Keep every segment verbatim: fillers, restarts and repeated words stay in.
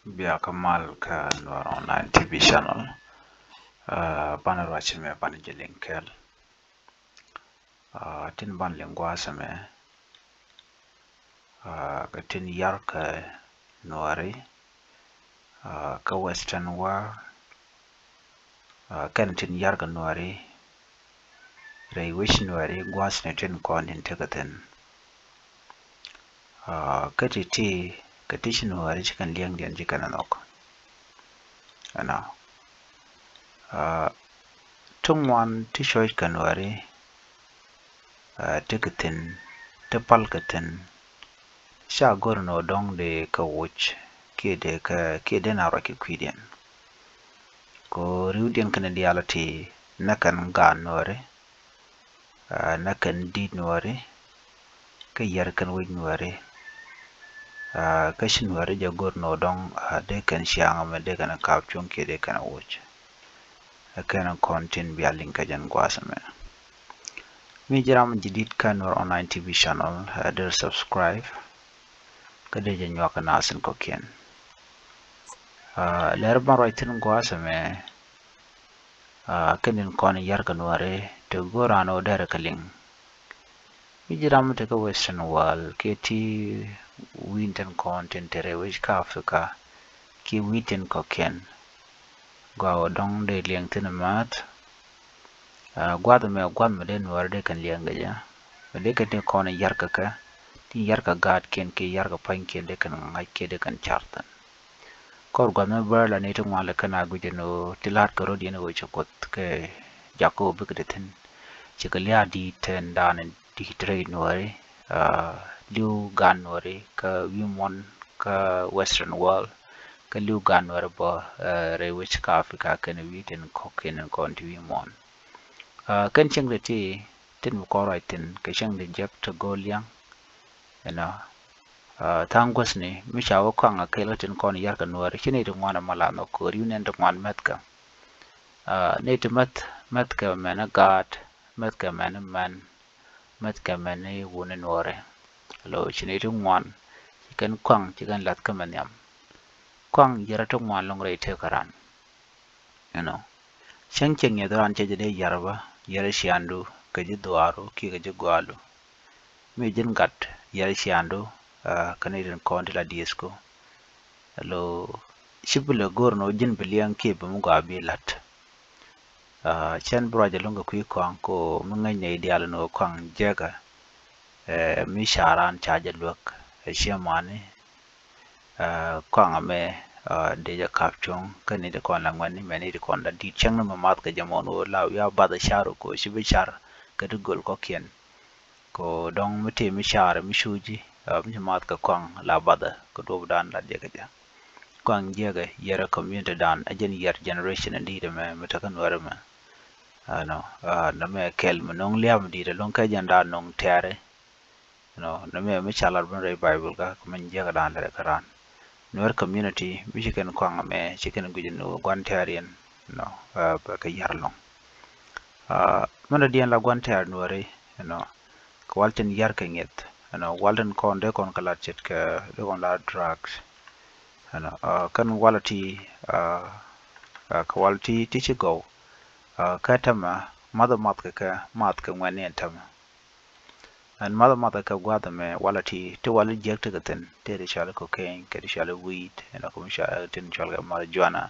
Bia kä mal kä Nuɛr Online T V channel. Ah, banɛ ruac mɛ banɛ jɛ liŋ kɛl. Ah, tin ban liŋ gua̱a̱th mɛ, ah, kɛ tin yar kɛ Nuɛri, ah, kä Western world, ah, kɛn tin yar kɛ Nuɛri rɛy wec Nuɛri gua̱a̱th ni tin kɔn tin tekɛ thi̱n. Ah, kä ti̱ti̱ kɛ ti ci Nuɛri ci kɛn liɛŋdiɛn ci kɛn nhɔk. Ɛnɔ. Ah, ti ŋuan ti cuɔc kɛ Nuɛri, ah, ti kɛ thi̱n, ti pal kɛ thi̱n. Ca go̱r ni ɔ dɔ̱ŋ dee kɛ woc kiɛ dee kɛ, kiɛ dee na ruac kɛ kui̱diɛn. Kɛ ɣöö ri̱wdiɛn kɛn diaal ti nɛ kɛn gaat Nuɛri, ah, nɛ kɛn di̱t Nuɛri, kä yɛr kɛn wec Nuɛri. Ah, kä ci Nuɛri jɛ go̱r ni ɔ dɔ̱ŋ, ah, dee kɛn ciaŋ mɛ dee kɛn ka̱p cuɔ̱ŋ kiɛ dee kɛn woc. Ɛ kɛn kɔn tin bia liŋ kɛ jɛn gua̱a̱th mɛ. Mi ji̱ ram ji̱ di̱t kä Nuɛr Online T V channel, ah, dee subscribe kä dee jɛ nyuak kɛ nath tin kɔ̱kiɛn. Ah, lɛr ban ruac thi̱n gua̱a̱th mɛ, ah, kɛn in kɔn yar kɛ Nuɛri ti go̱o̱r an ɔ derɛ kɛ liŋ. Mi ji̱ ram mi te kä Western world kiɛ ti wi̱i̱n tin kɔn tin te rɛy wec kä Africa kiɛ wi̱i̱ tin kɔ̱kiɛn. Gɔaa ɔ dɔ̱ŋ dee liɛŋ thi̱n ma̱a̱th. Ah, gua̱a̱th mɛ gua̱a̱th mɛ dee Nuɛri dee kɛn liɛŋ kɛ jɛ. Mɛ dee kɛn tin kɔn yar kɛ kɛ, tin yar kɛ gaatkiɛn kiɛ yar kɛ pa̱nykiɛn dee kɛn ŋa̱c kiɛ dee kɛn car thi̱n. Kɔr gua̱th mi bär la ni ti ŋuan lɛ kɛn a guic ɛn ɣöö ti la̱t kɛ rɔ̱diɛn ɣöö cɛ Kuoth kɛ jak kä ɣöö bikɛ ti thi̱n. Cikɛ lia̱a̱ di̱i̱t tɛn da̱a̱n di̱i̱t rɛy Nuɛri, ah, li̱w gaat Nuɛri kä wi̱i̱ muɔ̱n kä Western world, kä li̱w gaat Nuɛri bä, ah, rɛy wec kä Africa kɛn wi̱i̱ tin kɔ̱kiɛn kɔn ti wi̱i̱ muɔ̱n. Ah, kɛn cieŋ ti ti tin bi kɔn ruac thi̱n kɛ cieŋ ti jek ti go̱o̱l liaŋ. Ɛnɔ, ah, tha̱a̱ŋ guäthni mi ca wä kɔaŋ a kɛɛl kä tin kɔn yar kɛ Nuɛri ci nɛy ti ŋuan ɛmɔ la nhɔk ko̱ri wi̱n nɛn ti ŋuan mäthkä. Ah, nɛy ti mäth, mäthkɛ mɛn i̱ gaat, mäthkɛ mɛn i̱ män, mäthkɛ mɛn i̱ wuni Nuɛri. Lo ci nɛy ti ŋuan ci kɛn kɔaŋ ci kɛn la̱th kä mɛ nhiam. Kɔaŋ yɛrɛ ti ŋuan lɔŋ rɛy tëëkä ran. Ɛnɔ, cäŋ cäŋ yɛ dhɔran cɛ jɛ dee yar bä, yɛrɛ ciandu kɛ ji̱ dhuaaru kiɛ kɛ ji̱ gɔaalu. Mi ji̱n gat yɛrɛ ciandu, ah, kɛ ni rin kɔn ti la dieth ku. Lo ci bi lɛ go̱r ni wä ji̱n bi liɛŋ kiɛ bi mi gɔaa bi la̱t. Ah, cɛn bi ruac ɛlɔ̱ŋ kɛ kui̱ kɔaŋ ko mi ŋäc nɛy diaal ni wä kɔaŋ jiɛkɛ, eh, mi caran ca jɛ luäk, eh, ciɛ mani, ah, kɔaŋ ɛmɛ, ah, dee jɛ kap cuɔ̱ŋ kä ni ti kɔn la ŋuɛ̈tni mɛ ni ti kɔn la di̱t cäŋ ni mɛ math kɛ jɛ mɔn wä la wi̱i̱ a bath ɛ car ko ci bi car kɛ ti göl kɔ̱kiɛn. Ko dɔ̱ŋ mi tëë mi car mi cuuci, ah, mi ci math kɛ kɔaŋ la bath ɛ kɛ duɔ̱pdan la jɛ kɛ jɛ. Kɔaŋ jiɛkɛ yɛrɛ community dan ɛ jɛn yɛr generation in di̱i̱t ɛmɛ mi te kä Nuɛri mɛ. Ɛnɔ, ah, nɛmɛ kɛl mi no̱ŋ lia̱a̱ mi di̱i̱t ɛlɔ̱ŋ kä jɛn dan no̱ŋ tɛ̈ri. Ɛnɔ, nɛmɛ mi ca lat ben rɛy Bible kä kɛ min jiɛkɛ dan lɛrɛ kä ran. Nuer community mi ci kɛn kɔaŋ ɛmɛ ci kɛn guic ni wä gua̱n tɛ̈riɛn. Ɛnɔ, ah, bɛ kɛ yar ɛlɔ̱ŋ. Ah, mɛn dɔ̱diɛn la gua̱n tɛ̈r Nuɛri, ɛnɔ, kɛ wal tin yar kɛ ŋi̱eth, ɛnɔ, wal tin kɔn dee kɔn kɛ lat ce̱tkɛ dee kɔn lat drugs. Ɛnɔ, ah, kɛn wal ti, ah, ah, kɛ wal ti, ti ci gɔw, ah, kä täämɛ math math kɛ kɛ math kɛ ŋuɛ̈tni ɛn täämɛ. Ɛn math math kɛ gua̱a̱th ɛmɛ wal ti, ti wal jiäk ti kɛ thi̱n, ti ti cɔal i̱ cocaine, kɛ ti cɔal i̱ weed, ɛnɔ, kɛ mi cɔal, tin cɔal kɛ marijuana.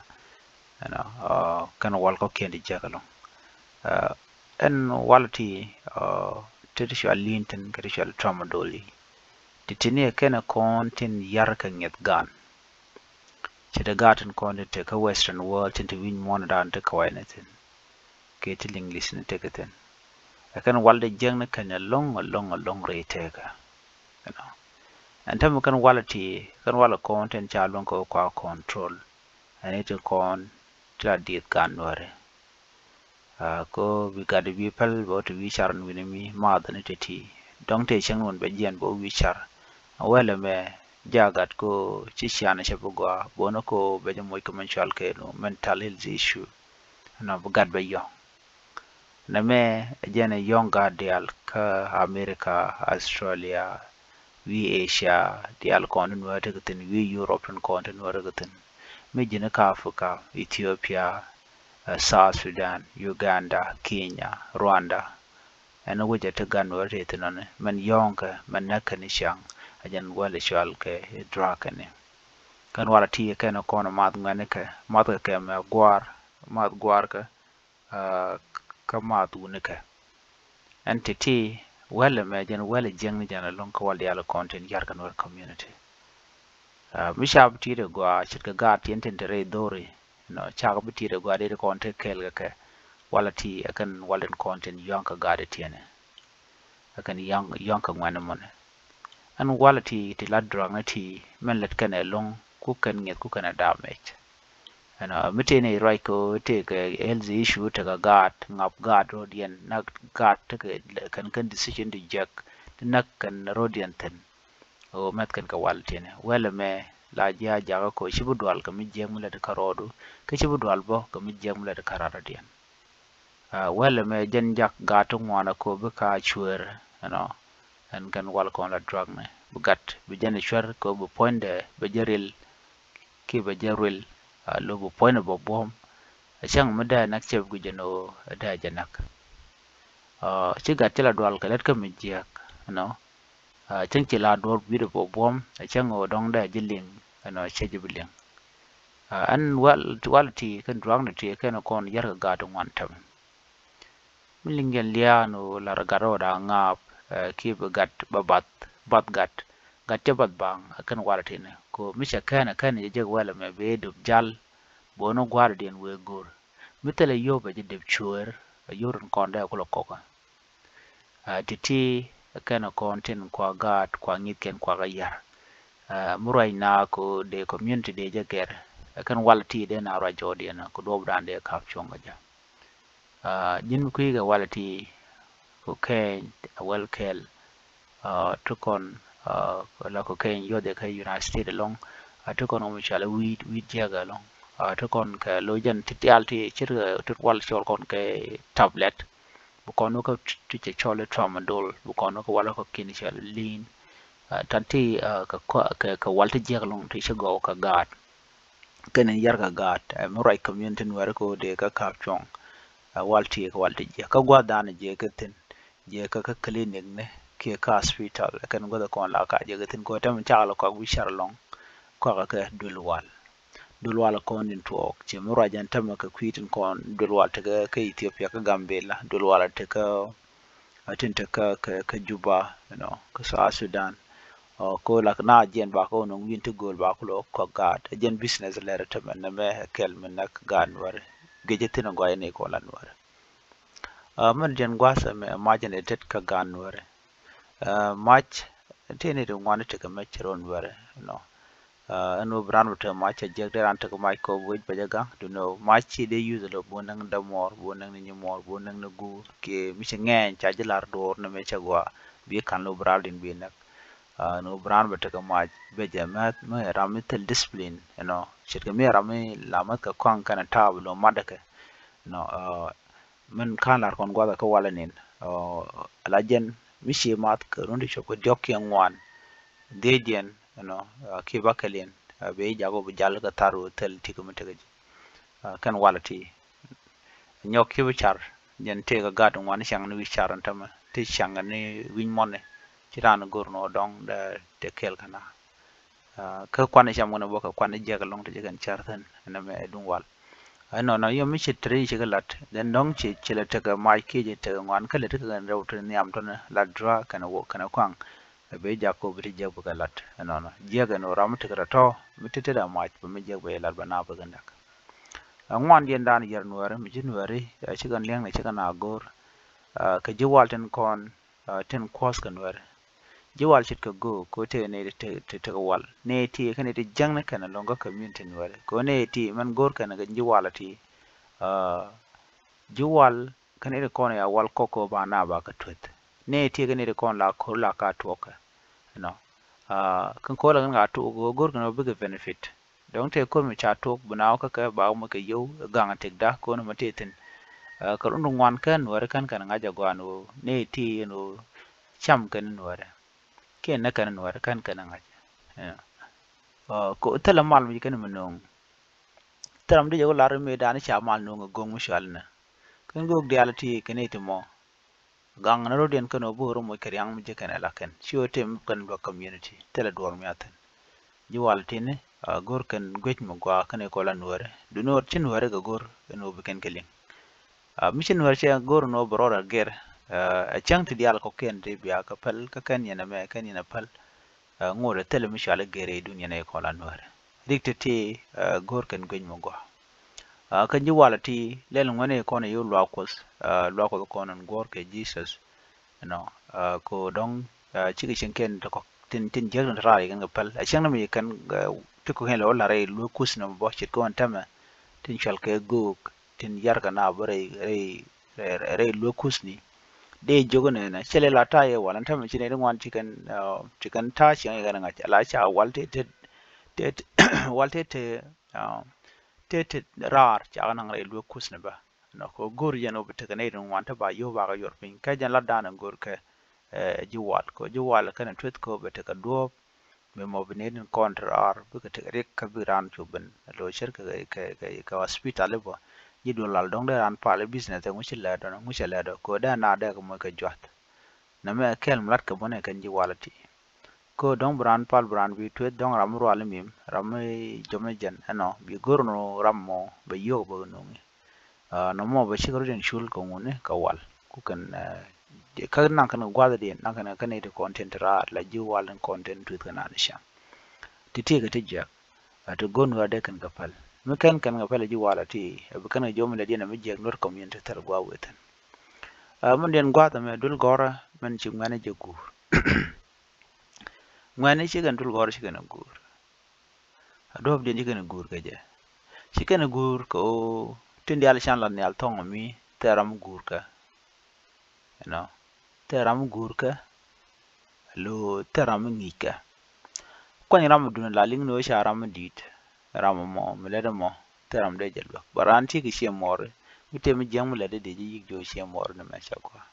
Ɛnɔ, ah, kɛn wal kɔ̱kiɛn ti jiäk ɛlɔ̱ŋ. Ah, ɛn wal ti, ah, ti ti cɔal li̱n thi̱n, kɛ ti cɔal i̱ tramadol i̱. Ti ti ni ɛ kɛn ɛ kɔn tin yar kɛ ŋi̱eth gan. Ci ti gaat tin kɔn ti te kä Western world tin ti wi̱ny muɔ̱ɔ̱n dan ti kɛ wayni thi̱n. Kɛ ti liŋ li̱th ni tekɛ thi̱n. Ɛ kɛn wal ti jiäk ni kɛn ɛlɔ̱ŋ, ɛlɔ̱ŋ, ɛlɔ̱ŋ rɛy tëëkä. Ɛnɔ. Ɛn täämɛ kɛn wal ti, kɛn wal kɔn tin ca luɔ̱ŋ kɛ kua control. Ɛn i̱ ti kɔn ti la dieth gan Nuɛri. Ah, ko bi gat bi päl bɛ wä ti wi̱i̱ car ni wi̱ni mi math ni ti ti. Dɔ̱ŋ tëë cäŋ ni wun bɛ jiɛn bɛ wä wi̱i̱ car. A wɛlɛ mɛ jagat ko ci cian cɛ bi gɔaa bɛ wä ni ko bɛ jɛ moc kɛ mɛn cual kɛ nu mental health issue. Ɛnɔ bi gat bɛ yɔ̱ŋ. Nɛmɛ ɛ jɛn ɛ yɔ̱ŋ gaat diaal kä America, Australia, wi̱i̱ Asia diaal kɔn ti Nuäär tekɛ thi̱n, wi̱i̱ Europe tin kɔn ti Nuäär tekɛ thi̱n, mi ji̱n kä Africa, Ethiopia, ɛ, South Sudan, Uganda, Kenya, Rwanda. Ɛn wecɛ ti gat Nuäär ti thi̱n nɔni, mɛn yɔ̱ɔ̱ŋkɛ, mɛn näkkɛ ni ciaŋ, ɛ jɛn wälɛ cɔalkɛ drug kɛnɛ. Kɛn walɛ ti kɛn kɔn math ŋuɛnikɛ, mathkɛ kɛ mɛ gua̱a̱r, math gua̱a̱rkɛ, ɛ, kä math wunikä. Ɛn ti̱ti̱ wälɛ mɛ jɛn wälɛ jiäkni jɛn ɛlɔ̱ŋ kä wal diaal kɔn tin yar kɛ Nuäär community. Ɛ, mi ca bi ti̱i̱t ɛ gɔaa ce̱tkɛ gaat tin tin te rɛy dho̱ri, you know, cakɛ bi ti̱i̱t ɛ gɔaa dee ti kɔn te kɛɛl kɛ kɛ walɛ ti ɛ kɛn wal tin kɔn tin yɔ̱ŋ kɛ gaat ti tiɛnɛ. Ɛ kɛn yɔ̱ŋ, yɔ̱ŋ kɛ ŋuɛni mɔnɛ. Ɛn walɛ ti, ti la drug ni ti mɛn lät kɛn ɛlɔ̱ŋ ku kɛn ŋi̱eth ku kɛn ɛ damage. Ɛnɔ, mi tëë ni ruac kɛ ɣöö tëë kɛ health issue, tekɛ gaat, ŋap gaat rɔ̱diɛn, näk gaat tekɛ kɛn, kɛn decision ti jiäk ti näk kɛn rɔ̱diɛn thi̱n. Ɣöö mɛth kɛn kɛ wal tiɛnɛ. Wälɛ mɛ la ji̱ a jakä kɛ ɣöö ci bi dual kɛ mi jiäk mi lät kä rɔɔdu, kä ci bi dual bä kɛ mi jiäk mi lät kä rat rɔ̱diɛn. Ɛ, wälɛ mɛ jɛn jak gaat ti ŋuan ɛ kɛ ɣöö bi ka cueer, you know, ɛn kɛn wal kɔn la drug ni. Bi gat, bi jɛn cueer kɛ ɣöö bi puɔ̱nydɛ bɛ jɛ ril, kiɛ bɛ jɛ ruil, ɛ, lo bi puɔ̱nydɛ bɛ buɔ̱m. Ɛ cäŋ mi dee näk cɛ bi guic jɛn ɣöö dee jɛ näk. Ɛ, ci gat ci la dual kɛ lät kä mi jiäk, you know. Ɛ, cäŋ ci la duɔ̱ɔ̱r wi̱i̱dɛ bɛ buɔ̱m, ɛ cäŋ ɣöö dɔ̱ŋ dee ji̱ liŋ, you know, cɛ ji̱ bi liŋ. Ɛ, ɛn wal, wal ti kɛn drug ni ti kɛn kɔn yar kɛ gaat ti ŋuan tɛmɛ. Mi liŋ jɛn lia̱a̱ ni ɣöö lar gat rɔɔdɛ a ŋa̱a̱p, ɛ, kiɛ bi gat bä bath, bath gat, gat cɛ bath baŋ, ɛ kɛn wal ti̱ni. Kɛ ɣöö mi cɛ kɛn, ɛ kɛn jɛ jek wälɛ mɛ bi döp jal, bi wä ni gua̱a̱r diɛn wëë go̱r. Mi thilɛ yio̱w bɛ jɛ döp cueer, ɛ yio̱w tin kɔn dee kulɛ kɔkä. Ɛ, ti̱ti̱ ɛ kɛn kɔn tin kua gaat, kua ŋi̱th kɛn kua kɛ yar. Ɛ, mi ruac na kɛ ɣöö dee community dee jɛ gɛr, ɛ kɛn wal ti dee na ruac jɔɔdiɛn, kɛ duɔɔp dan dee ka̱p cuɔ̱ŋ kɛ jɛ. Ɛ, ji̱n mi kui̱ kɛ walɛ ti cocaine, ɛ, well kɛl, ɛ, ti kɔn, ɛ, la cocaine yuɔth ɛ kä United States ɛlɔ̱ŋ, ɛ, ti kɔn ɣöö mi cɔal i̱ weed, weed jiäk ɛlɔ̱ŋ, ɛ, ti kɔn kɛ lo̱c jɛn ti diaal ti ce̱tkɛ ti wal cɔl kɔn kɛ tablet, bi kɔn wä kä ti cɛ cɔl i̱ tramadol, bi kɔn wä kä wal kä ki̱n cɔl i̱ lean, ɛ, tan ti, ɛ, kɛ, kɛ, kɛ wal ti jiäk ɛlɔ̱ŋ ti ci gɔw kɛ gaat. Kɛn in yar kɛ gaat, ɛ, mi ruac community Nuäri kɛ ɣöö dee kä ka̱p cuɔ̱ŋ, ɛ, wal ti kɛ wal ti jiäk. Kä gua̱th dan jiäk kɛ thi̱n, jiäk kɛ kä clinic ni kiɛ kä hospital, ɛ kɛn gua̱th kɔn la ka jiäk kɛ thi̱n kɛ ɣöö tɛm cakɛ lɛ kɔak wi̱c car ɛlɔ̱ŋ, kɔakɛ kɛ duël wal. Duël wal kɔn in tuɔɔk, ci mi ruac ɛn tɛmɛ kɛ kui̱ tin kɔn duël wal tekɛ kä Ethiopia kä Gambela, duël wal tekɛ a tin te kä, kä, kä Juba, you know, kä South Sudan. Ɔ, ko lak na jiɛn ba ko nɔŋ wi̱n ti gööl ba ku lɔ kɔk gaat. Ɛ jɛn business lɛr te mɛn nɛ mɛ kɛl mi näk gaat Nuäri. Gecä thin gɔy ni ko la Nuäri. Ɛ, mɛn jɛn gua̱th ɛmɛ mac ni tet kä gaat Nuäri. Ɛ, mac ti ni ti ŋuan ti kɛ mɛ cɛ rɔ Nuäri, you know. Ɛ, ɛn ɣöö bi raan bi te mac cɛ jiäk, dee raan tekɛ mac kɔp wec bɛ jɛ gaŋ. Duundɛ ɣöö mac ci dee yuth ɛ lo̱, bi wä näk ni dämuɔɔr, bi wä näk ni nyimuɔɔr, bi wä näk ni guur, kiɛ mi ci ŋɛɛny ca ji̱ la̱r duɔ̱ɔ̱r ni mëë cɛ gɔaa, bi ka̱n lo̱ bi raal diɛn bi näk. Ɛ, ɛn ɣöö bi raan bi tekɛ mac bɛ jɛ mɛth, mi ram mi thil discipline, you know, ce̱tkɛ mi ram mi la mäth kɛ kɔaŋ kɛnɛ ta̱a̱ bi lo̱ matdɛ kɛ, you know, ɛ, min ka̱n la̱r kɔn gua̱thɛ kä walɛ nin, ɛ, la jɛn mi ci math kɛ run ti cop kɛ diɔ̱k kiɛ ŋuan, dhiecdiɛn, you know, ɛ, kiɛ bakɛliɛn, ɛ, bɛ ji̱ jak ɣöö bi jal kɛ thar ɣöö thil ti kɛ mi tekɛ ji̱. Ɛ, kɛn walɛ ti nyɔk kiɛ bi car, jɛn tëëkɛ gaat ŋuan cäŋ ni wi̱c car ɛn tämɛ, ti cäŋ ni wi̱c mɔni, ci raan go̱r ni ɣöö dɔ̱ŋ dee te kɛɛl kɛ na. Ɛ, kä kuan cam kɛn bä kɛ kuan jiäk ɛlɔ̱ŋ ti ci kɛn cär thi̱n, ɛn ɛmɛ ɛ duŋ wal. Ɛnɔnɔ yɔ mi ci te ri ci kɛ la̱t, then dɔ̱ŋ ci, ci lɛ tekɛ mac kiɛ ci tekɛ ŋuan, kä lɛ ti kɛ kɛn rɛw ti nhiam tɔni la dra kɛnɛ wok kɛnɛ kɔaŋ. Ɛ ben jak kɔ bi ti jiäk bi kɛ la̱t. Ɛnɔnɔ jiäk ɛn ɣöö ram mi tekɛ tɔ̱tɔ̱ mi ti tetdɛ mac, bɛ mi jiäk bɛ lat bɛ na bɛ kɛ näk. Ɛ ŋuan diɛn dan yɛr Nuäri, mi ci Nuäri, ɛ, ci kɛn liɛŋnɛ ci kɛn a go̱r, ɛ, kɛ ji̱ wal tin kɔn, ɛ, tin kuɔ̱th kɛ Nuäri. Ji̱ wal ce̱tkɛ go̱o̱k kɛ ɣöö tëë nɛy ti te, te, tekɛ wal. Nɛy ti kɛn nɛy ti jäŋni kɛn ɛlɔ̱ŋ kä community Nuäri. Kɛ ɣöö nɛy ti mɛn go̱o̱r kɛn kɛ ji̱ wal ti, ɛ, ji̱ wal kɛn nɛy ti kɔn ya wal kɔk kɛ ɣöö ba na ba kɛ tueth. Nɛy ti kɛn nɛy ti kɔn la ko̱r la ka tuɔɔkɛ. You know. Ɛ, kɛn ko̱r la kɛn ka tuɔɔk kɛ ɣöö go̱o̱r kɛn ɣöö bikɛ benefit. Dɔ̱ŋ tëë ko̱r mi ca tuɔɔk bi na wä kä kɛ ba wä mi kɛ yio̱w gaŋ tëkda ko̱n mi tëë thi̱n. Ɛ, kɛ run ŋuan kä Nuäri kɛn kɛn ŋa̱c a gɔaa ɛn ɣöö nɛy ti ɛn ɣöö cam kɛn Nuäri. kiɛ nɛ kɛn nuɛr kɛn kɛn ŋa̱c. Ɛ, ko thilɛ mal mi ci kɛn mi no̱o̱ŋ. Thilɛ ram di jɛ wä lar mi dan ca mal no̱o̱ŋ ɛ go̱o̱ŋ mi cual nɛ. Kɛn go̱o̱k diaal ti kɛn iti mɔ. Gaŋ ni rot yɛn kɛn ɔ bi ɣöö rɔ moc kɛ riaŋ mi ji̱ kɛn ɛ la kɛn ci ɣöö tëë mi kɛn luäk community thilɛ duɔ̱ɔ̱r mi a thi̱n. Ji̱ wal tini a go̱r kɛn guec mi gua kɛn ikɔl a nuääri duni ɣöö ci nuääri kɛ go̱r ɛn ɣöö bi kɛn kɛ liŋ. A mi ci nuääri cɛ go̱r ɛn ɣöö bi rɔɔd a gɛr. A cäŋ ti diaal kɔkiɛn ti bia kɛ päl kä kɛn yɛn ɛmɛ kɛn yɛn ɛ päl. Ŋot ɛ thilɛ mi cual i̱ gɛr idun yɛn ikɔl a nuääri rik ti ti go̱r kɛn guec mi gua. Kä ji̱ walɛ ti lɛl ŋuɛ̈ni kɔn i̱ luak kuɔth. Luak kuɔth kɔn in guɔ̱ɔ̱r kɛ Jesus. Ɛnɔ ko dɔ̱ŋ cikɛ cieŋ kɛn ti kɔk tin tin jiäk tin raar ikɛn kɛ päl a cieŋ ni mi kɛn ti kɔk kɛn lɛ wä la̱r i̱ luek kuth ni mɔ bä ce̱tkɛ ɣän tämɛ tin cual kɛ göök tin yarkɛ na bä rɛy rɛy rɛy luek kuthni. Dee jiök inɛnɛ cɛ lɛ la ta̱a̱ yɛ wal ɛn tämɛ ci nɛy ti ŋuan ci kɛn ci kɛn ta̱a̱ cieŋ ikɛn ŋa̱c ala ca wal ti ti ti wal ti ti ti ti raar cakɛ naŋ rɛy luek kuthni bä. Nɔ kɛ go̱r yɛn wä bi tekɛ nɛy ti ŋuan ti ba yio̱w bakɛ yuɔr piny kä jɛn lat dan in go̱r kɛ ji̱ wal kɛ ji̱ wal kɛn in tueth kɛ wä bɛ tekɛ duɔ̱ɔ̱p. Mɛ mɔ bi nɛy tin kɔn ti raar bikɛ tekɛ riɛk kä bik raan cu ben lo̱c cär kɛ kɛ kɛ kɛ hospital i̱ bä. Ji̱ duɔl lal dɔ̱ŋ dee raan pal i̱ business ɛ ŋuci lɛɛt ɔ ŋuci lɛɛt ɔ kɛ wä dee na dee kɛ moc kɛ juath. Nɛmɛ kɛl mi lat kɛ bä nɛ kɛn ji̱ wal iti. Kä dɔ̱ŋ bi raan pal bi raan bi tueth dɔ̱ŋ ram mi rual imim ram mi jɔm ni jɛn ɛnɔ bi go̱r ni ram mɔ bɛ yio̱k bä kɛ no̱ŋi. Nɔmɔ bɛ cikɛ rut in cul kɛ ŋuni kɛ wal ku kɛn kä naŋ kɛn kɛ gua̱th di naŋ kɛn kɛ nɛy ti kɔn tin ti raar la ji̱ wal in kɔn tin tueth kɛ naan cam. Ti tiekɛ ti jiɛk a ti go̱n wä dee kɛn kɛ päl mi kɛn kɛn kɛ päl ji̱ wal a ti a bi kɛn kɛ jɔm in lɛ diɛn a mi jiɛk nuɔ̱t community thil gua̱a̱th wethin. Min diɛn gua̱a̱th ɛmɛ duel gɔ̱rä min ci ŋuɛ̈ni jɛ guur. Ŋuɛ̈ni ci kɛn duel gɔ̱rä ci kɛn ɛ guur. A duɔ̱ɔ̱p diɛn ci kɛn ɛ guur kɛ jɛ ci kɛn ɛ guur kɛ ɣöö tin diaal can la nhial thɔ̱ŋ mi thil ram mi guur kɛ. Ɛnɔ thil ram mi guur kɛ. Lo thil ram mi ŋi̱i̱c kɛ. Kuany ram mi dun la liŋ ni ɣöö ca ram mi di̱i̱t ram mɔ mi lät mɔ thil ram dee jɛ luäk bä raan ti kɛ ciɛ muɔɔri. Mi tëë mi jiäŋ mi lät dee ji̱ yik jɔɔ ciɛ muɔɔri ni mɛ ca gɔaa.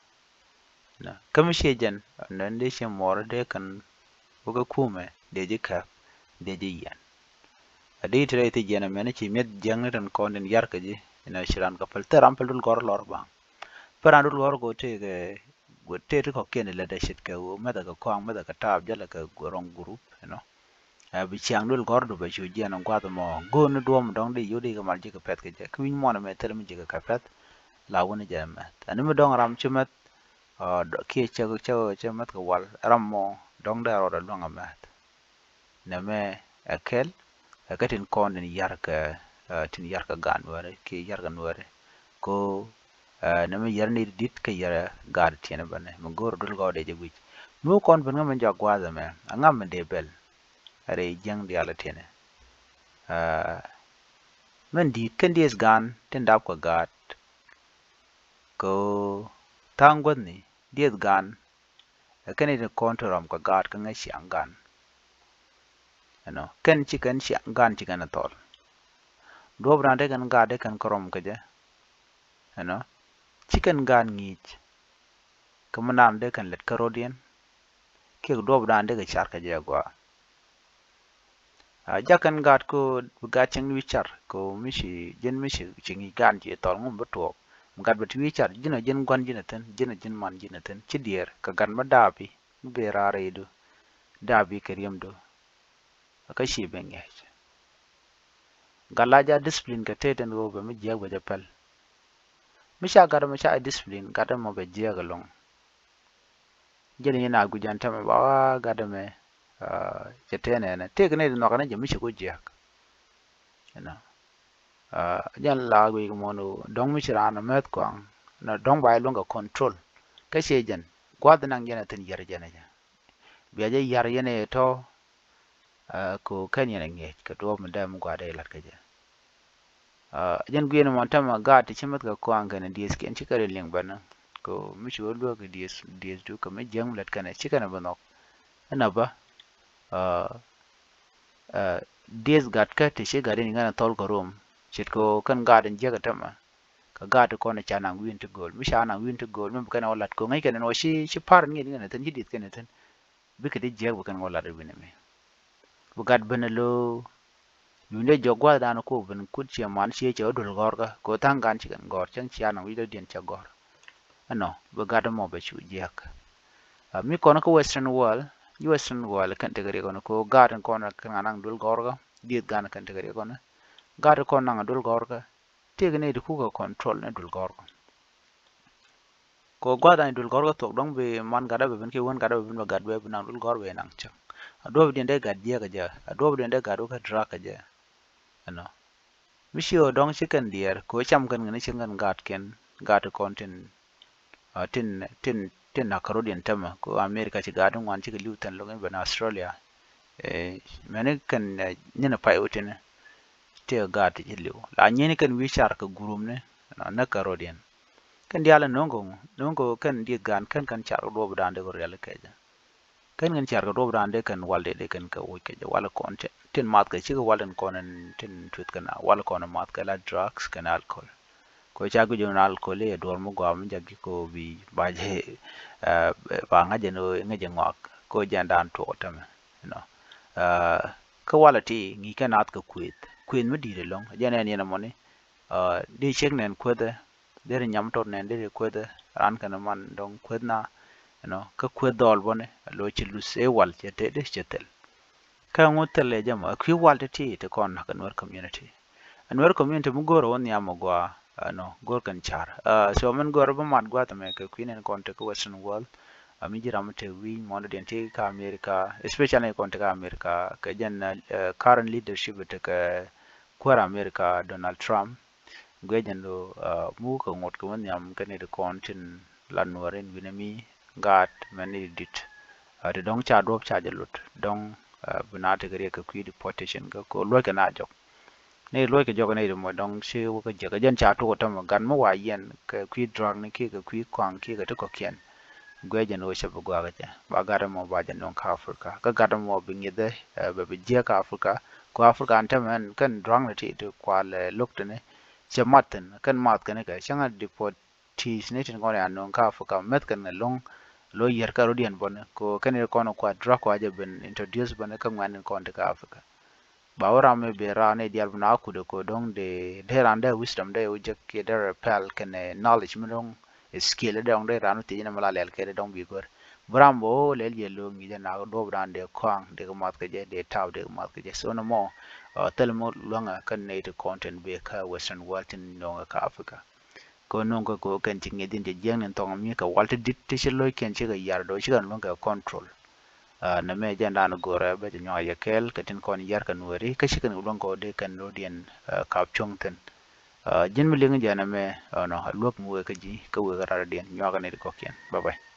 Nä kä mi ciɛ jɛn nä ni dee ciɛ muɔɔri dee kɛn wä kä kumɛ dee ji̱ käp dee ji̱ yiɛn. A dee ti rɛy thi jiɛn ɛmɛn ci mi̱eth jiäŋ ni tin kɔn tin yar kɛ ji̱ inɔ ci ran kɛ päl thil ram päl dul gɔr lɔr baŋ. Päl ran dul gɔr kɛ wä tëë kɛ wä tëë ti kɔkiɛn ilɛ dee ce̱tkɛ wä mɛthɛ kɛ kɔaŋ mɛthɛ kɛ taap jälɛ kɛ rɔŋ gurup inɔ. Ɛ bi ciaŋ duël gɔ̱r du bɛ cu jiɛn in gua̱th mɔ go̱o̱n ni duɔ̱ɔ̱m dɔ̱ŋ di yio̱w di kɛ mal ji̱ kɛ pɛ̈th kɛ jɛ kä wi̱ny muɔ̱n ɛmɛ thil mi ji̱ kɛ kɛ pɛ̈th. La wun ni jɛ mɛth ɛn mi dɔ̱ŋ ram ci mɛth kiɛ cɛ cɛ cɛ mɛth kɛ wal ram mɔ dɔ̱ŋ dee rɔɔdɛ luäŋ ɛ mɛth. Nɛmɛ ɛ kɛl ɛ kä tin kɔn tin yarkɛ tin yarkɛ gaat nuɛri kiɛ yarkɛ nuɛri. Ko nɛmɛ yɛr ni dit kä yɛr gaat tiɛn bänɛ mi go̱o̱r duël gɔɔdɛ jɛ guic. Mi wä kɔn ben ŋä min jɔak gua̱a̱th ɛmɛ a ŋa min dee bɛl. Rɛy jiäŋ diaal tiɛnɛ min di̱i̱t kɛn dieth gan tin dap kɛ gaat. Kɛ ɣöö tha̱a̱ŋ guäthni dieth gan. Ɛ kɛn i̱ ti kɔn ti rɔm kɛ gaat kä ŋäc ciaŋ gan. Ɛnɔ kɛn ci kɛn ciaŋ gan ci kɛn ɛ thɔl. Duɔ̱ɔ̱p raan dee kɛn gaat dee kɛn kä rɔm kɛ jɛ. Ɛnɔ ci kɛn gaat ŋi̱i̱c. Kä mi naan dee kɛn lɛt kä rɔ̱diɛn kiɛ duɔ̱ɔ̱p raan dee kɛ car kɛ jɛ agɔaa. A jakɛn gaat kä bi gaat cieŋ wi̱i̱ car kä mi ci ji̱n mi ci ci ŋi̱i̱c gaat ci thɔl ŋum bi tuɔɔk. Mi gat bɛ ti wi̱i̱ car ji̱n a ji̱n gua̱n ji̱n a thi̱n ji̱n a ji̱n man ji̱n a thi̱n ci diɛɛr kɛ gat mi daapi mi ben raar rɛydu. Daapi kɛ riɛmdu. Kä ci ben ŋi̱eec. Gat la ja discipline kɛ tëë tin ɣöö bɛ mi jiääk bɛ jɛ pɛl. Mi ca gat mɛ ca discipline gat mɔ bɛ jiääk ɛlɔ̱ŋ. Jɛn i̱ na guic ɛn tɛmɛ ba gat mɛ cɛ tëë nɛnɛ tëëk ni di nhɔakɛ ni jɛ mi ci ku jiääk. Ɛnɔ jɛn la guic kɛ mɔn dɔ̱ŋ mi ci raan mɛth kɔaŋ. Nɔ dɔ̱ŋ ba iluäŋ kɛ control kä ciɛ jɛn gua̱th naŋ jɛn a thi̱n yɛr jɛn a jɛ. Bia jɛ yar yɛn ɛ tɔ. Ko kɛn yɛn ɛ ŋiɛc kɛ duɔ̱ɔ̱p mi dee mi gua̱a̱r dee lat kä jɛ. Jɛn guiɛn mɔ tämɛ gaat ti ci mäth kɛ kɔaŋ kɛn dieth kiɛn ci kɛ ri liŋ bɛn. Ko mi ci wä luäk dieth dieth du kɛ mi jiäŋ mi lät kɛn ci kɛn bi nhɔk. Ɛn a bä dieth gat kä ti ci gat in kɛn thɔl kɛ rom. Cit ko kɛn gaat in jiäk ɛ tämɛ. Kɛ gaat ti kɔn ca naŋ wi̱i̱n ti gööl mi ca naŋ wi̱i̱n ti gööl mi bi kɛn wä lat ko ŋäc kɛn ɛn wä ci ci par in ŋiɛn kɛn thi̱n ci dieth kɛn thi̱n. bikɛ di jiɛk bi kɛn kɛ lat i̱ wi̱n ɛmɛ. Bi gat ben ɛ lo̱o̱. Luny dee jɔk gua̱th dan ko ben kut ciɛ man ciɛ cɛ wä duel gɔ̱rkä kɛ wä tha̱a̱ŋ gan ci kɛn gɔ̱r cäŋ cia naŋ wi̱c dɔ̱diɛn cɛ gɔ̱r. Ɛnɔ bi gat ɛmɔ bɛ cu jiɛk. Mi kɔn kä Western world, Western world kɛn tekɛ riɛk kɔn ko gat in kɔn kɛn ŋa naŋ duel gɔ̱rkä, dieth gan kɛn tekɛ riɛk kɔn. Gat in kɔn naŋ duel gɔ̱rkä, tëëk ni di kukɛ control ni duel gɔ̱rkä. Ko gua̱th dan duel gɔ̱rkä thuɔk dɔ̱ŋ bi man gat a bɛ ben kiɛ wän gat a bɛ ben bɛ gat bɛ bi naŋ duel gɔ̱r bɛ naŋ cäŋ. A duɔ̱p diɛn dee gat jiɛk a jɛ, a duɔ̱p diɛn dee gat wä kä drug a jɛ. Ɛnɔ. Mi ci ɣöö dɔ̱ŋ ci kɛn diɛɛr kɛ ɣöö cam kɛn ŋäni ci ŋän gatkiɛn, gat kɔn tin, tin, tin, tin nakä rɔ̱diɛn tämɛ kɛ ɣöö America ci gat ti ŋuan cikɛ li̱w thɛn lo̱ŋ in ben Australia. Mɛni kɛn nyin a pay wä tini tëë gat ti ci li̱w la nyini kɛn wi̱i̱ car kɛ gurumni. Näk kɛ rɔ̱diɛn kɛn diaal in no̱o̱ŋ kɛ ŋu no̱o̱ŋ kɛ kɛn dieth gan kɛn kɛn car kɛ duɔɔp dan dee kɛ riɛl kɛcä. Kɛn kɛn car kɛ duɔɔp dan dee kɛn wal dee dee kɛn kɛ woc kɛcä wal kɔn tin math kɛ cikɛ wal in kɔn in tin tueth kɛn a wal kɔn in math kɛ la drugs kɛn alcohol. Kɛ ca guic in alcohol i̱ duɔr mi gɔaa mi jɛ gi̱k kɛ bi ba jɛ ba ŋa̱c in ŋäc in ŋɔak kɛ jɛn dan tuɔk tämɛ. Kä walɛ ti ŋi̱i̱c kɛ naath kɛ kuëth kuëth mi di̱i̱t ɛlɔ̱ŋ jɛn ɛn yɛn ɛmɔni. Di cek nɛn kuethɛ deri nyam tɔt nɛn deri kuethɛ ran kɛn man dɔ̱ŋ kueth na. Ɛnɔ kä kueth dhɔl bɔni a lo ci luth ëë wal cɛ te di cɛ thil. Kä ŋu thil ɛ jɛ mɔ a kui̱ wal ti ti ti kɔn nak a Nuer community. A Nuer community mi go̱o̱r a wä nhiam a gua. Ɛnɔ go̱o̱r kɛn car so min go̱o̱r bi mat gua̱th mɛ kɛ kui̱ nɛn kɔn ti kä Western world. A mi ji̱ ram mi te wi̱i̱ mɔndɔ diɛn ti kä America, especially kɔn ti kä America kɛ jɛn current leadership ti kɛ kuäär America Donald Trump. Guiɛ jɛn lo muk kɛ ŋot kɛ wä nhiam kɛ ni di kɔn tin la nuɔr in wi̱nɛ mi gaat mɛn ni di dit. Ti dɔ̱ŋ ca duɔp ca jɛ lut dɔ̱ŋ bi na ti kɛ riɛk kɛ kui̱ deportation kɛ ko luɔc kɛ na jɔk. Ni luɔc kɛ jɔk ni di mɔ dɔ̱ŋ ci wä kɛ jiɛk kɛ jɛn ca tuk kɛ tämɛ gat mi wa yɛn kɛ kui̱ drug ni kiɛ kɛ kui̱ kɔaŋ kiɛ kɛ ti kɔ̱kiɛn. Guiɛ jɛn wä cɛ bi guakä jɛ ba gat mɔ ba jɛ nuŋ kä Africa kä gat mɔ bi ŋi̱thɛ bɛ bi jiɛk kä Africa. Kɛ Africa an tämɛ ɛn kɛn drug ni ti ti kual lok tini. Cɛ mat thin kɛn math kɛn kɛ cäŋ a deportees ni tin kɔn ya nuŋ kä Africa mɛth kɛn kɛ loŋ. Lo yier kä rodiɛn bɔni ko kɛn kɔn kua drug kua jɛ ben introduce bɔni kä ŋuɛn in kɔn ti kä Africa. Ba wä ram mi ben ran ni dial bi na kudɛ ko dɔŋ de de ran de wisdom de wä jek kiɛ de repel kɛnɛ knowledge mi dɔŋ skill de dɔŋ de ran wä thiec ni mi la lɛl kɛ de dɔŋ bi gör. Bi ram bä wä lɛl jɛ lo̱ŋ ŋi̱cä nak duɔp dan de kɔaŋ de kɛ math kɛ jɛ de tap de kɛ math kɛ jɛ so ni mɔ. Thil mi luäŋɛ kä nɛy ti kɔn tin bee kä Western world tin no̱ŋɛ kä Africa. Kä no̱ŋ kä kɛ kɛn ci ŋi̱eth in cɛ jiɛŋ ni thɔŋ mi kɛ wal ti dit ti ci lo̱ckiɛn ci kɛ yar dɔ̱ ci kɛn luäŋ kɛ control. Nɛ mɛ jɛn dan go̱rɛ bɛ cɛ nyuak yɛ kɛɛl kɛ tin kɔn yar kɛ nuɛri kä ci kɛn kɛ luäŋ kɛ wä dee kɛn rodiɛn kap cuɔ̱ŋ thin. Ji̱n mi liŋ jɛ nɛ mɛ ɛnɔ a luäk mi wee kä ji̱ kä wee kä rat rodiɛn nyuak kɛ nɛy ti kɔ̱kiɛn. Bye bye.